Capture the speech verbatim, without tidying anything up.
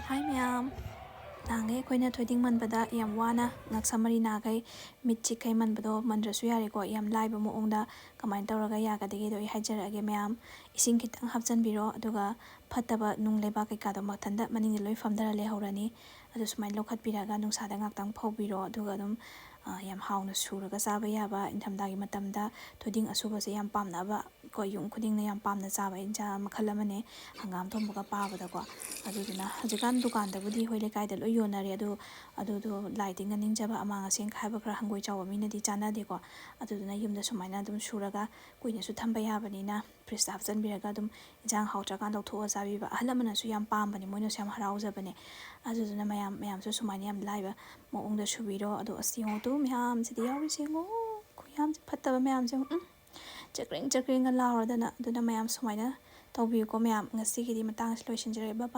ꯍꯥꯏ ꯃꯌꯥꯝ, ꯅꯍꯥꯟꯈꯩ ꯑꯩꯈꯣꯏꯅ ꯊꯣꯏꯗꯤꯡ ꯃꯟꯕꯗ ꯌꯥꯝ ꯋꯥꯅ ꯉꯛꯁꯝ ꯃꯔꯤ ꯅꯥꯈꯩ, ꯃꯤꯠ ꯆꯤꯛꯈꯩ ꯃꯟꯕꯗꯣ ꯃꯟꯗ꯭ꯔꯁꯨ ꯌꯥꯔꯦꯀꯣ꯫ ꯌꯥꯝ ꯂꯥꯏꯕ ꯃꯑꯣꯡꯗ ꯀꯃꯥꯏꯅ ꯇꯧꯔꯒ ꯌꯥꯒꯗꯒꯦꯗꯣ ꯑꯩ ꯍꯥꯏꯖꯔꯛꯑꯒꯦ ꯃꯌꯥꯝ꯫ ꯏꯁꯤꯡ ꯈꯤꯇꯪ ꯍꯥꯞꯆꯤꯟꯕꯤꯔꯣ, ꯑꯗꯨꯒ ꯐꯠꯇꯕ ꯅꯨꯡ ꯂꯩꯕꯥꯛ ꯀꯩꯀꯥꯗꯣ ꯃꯊꯟꯇ ꯃꯅꯤꯡꯗ ꯂꯣꯏ ꯐꯝꯊꯔ ꯂꯩꯍꯧꯔꯅꯤ꯫ ꯑꯗꯨ ꯁꯨꯃꯥꯏꯅ ꯂꯧꯈꯠꯄꯤꯔꯒ ꯅꯨꯡꯁꯥꯗ ꯉꯥꯛꯇꯪ ꯐꯧꯕꯤꯔꯣ, ꯑꯗꯨꯒ ꯑꯗꯨꯝ ꯌꯥꯝ ꯍꯥꯎꯅ ꯁꯨꯔꯒ ꯆꯥꯕ ꯌꯥꯕ꯫ ꯏꯪꯊꯝꯊꯥꯒꯤ ꯃꯇꯝꯗ ꯊꯣꯏꯗꯤꯡ ꯑꯁꯨꯕꯁꯦ ꯌꯥꯝ ꯄꯥꯝꯅꯕ, ꯑꯩꯈꯣꯏ ꯌꯨꯝ ꯈꯨꯗꯤꯡꯅ ꯌꯥꯝ ꯄꯥꯝꯅ ꯆꯥꯕ ꯏꯟꯁꯥꯡ ꯃꯈꯜ ꯑꯃꯅꯦ, ꯍꯪꯒꯥꯝ ꯊꯣꯡꯕꯒ ꯄꯥꯕꯗꯀꯣ꯫ ꯑꯗꯨꯗꯨꯅ ꯍꯧꯖꯤꯛꯀꯥꯟ ꯗꯨꯀꯥꯟꯗꯕꯨꯗꯤ ꯍꯣꯏ ꯂꯩꯀꯥꯏꯗ ꯂꯣꯏ ꯌꯣꯟꯅꯔꯦ, ꯑꯗꯨ ꯑꯗꯨꯗꯣ ꯂꯥꯏ ꯇꯤꯟꯒ ꯅꯤꯡꯖꯕ, ꯑꯃꯥꯡ ꯑꯁꯦꯡ ꯈꯥꯏꯕ ꯈꯔ ꯍꯪꯒꯣꯏ ꯆꯥꯎꯕ ꯃꯤꯅꯗꯤ ꯆꯥꯅꯗꯦꯀꯣ꯫ ꯑꯗꯨꯗꯨꯅ ꯌꯨꯝꯗ ꯁꯨꯃꯥꯏꯅ ꯑꯗꯨꯝ ꯁꯨꯔꯒ ꯀꯨꯏꯅꯁꯨ ꯊꯝꯕ ꯌꯥꯕꯅꯤꯅ ꯐ꯭ꯔꯤꯖꯇ ꯍꯥꯞꯆꯤꯟꯕꯤꯔꯒ ꯑꯗꯨꯝ ꯏꯟꯁꯥꯡ ꯍꯥꯎꯇ꯭ꯔꯀꯥꯟ ꯂꯧꯊꯣꯛꯑ ꯆꯥꯕꯤꯕ꯫ ꯑꯍꯜ ꯂꯃꯟꯅꯁꯨ ꯌꯥꯝ ꯄꯥꯝꯕꯅꯦ, ꯃꯣꯏꯅꯁꯨ ꯌꯥꯝ ꯍꯔꯥꯎꯖꯕꯅꯦ꯫ ꯑꯗꯨꯗꯨꯅ ꯃꯌꯥꯝ, ꯃꯌꯥꯝꯁꯨ ꯁꯨꯃꯥꯏꯅ ꯌꯥꯝ ꯂꯥꯏꯕ ꯃꯑꯣꯡꯗ ꯁꯨꯕꯤꯔꯣ꯫ ꯑꯗꯣ ꯑꯁ ꯌꯦꯡꯉꯣ ꯇꯨ ꯃꯌꯥꯝꯁꯤꯗꯤ ꯌꯥꯎꯔꯤꯁꯦ ꯌꯦꯡꯉꯣ, ꯈꯨꯌꯥꯝꯁꯦ ꯐꯠꯇꯕ ꯃꯌꯥꯝꯁꯦ ꯌꯦꯡꯉꯣ꯫ ꯎꯝ, ꯆꯀ꯭ꯔꯤꯡ ꯆꯀ꯭ꯔꯤꯡꯒ ꯂꯥꯎꯔꯗꯅ꯫ ꯑꯗꯨꯅ ꯃꯌꯥꯝ ꯁꯨꯃꯥꯏꯅ ꯇꯧꯕꯤꯌꯨꯀꯣ ꯃꯌꯥꯝ꯫ ꯉꯁꯤꯒꯤꯗꯤ ꯃꯇꯥꯡꯁꯤ ꯂꯣꯏꯁꯤꯟꯖꯔꯒꯦ꯫ Bye bye꯫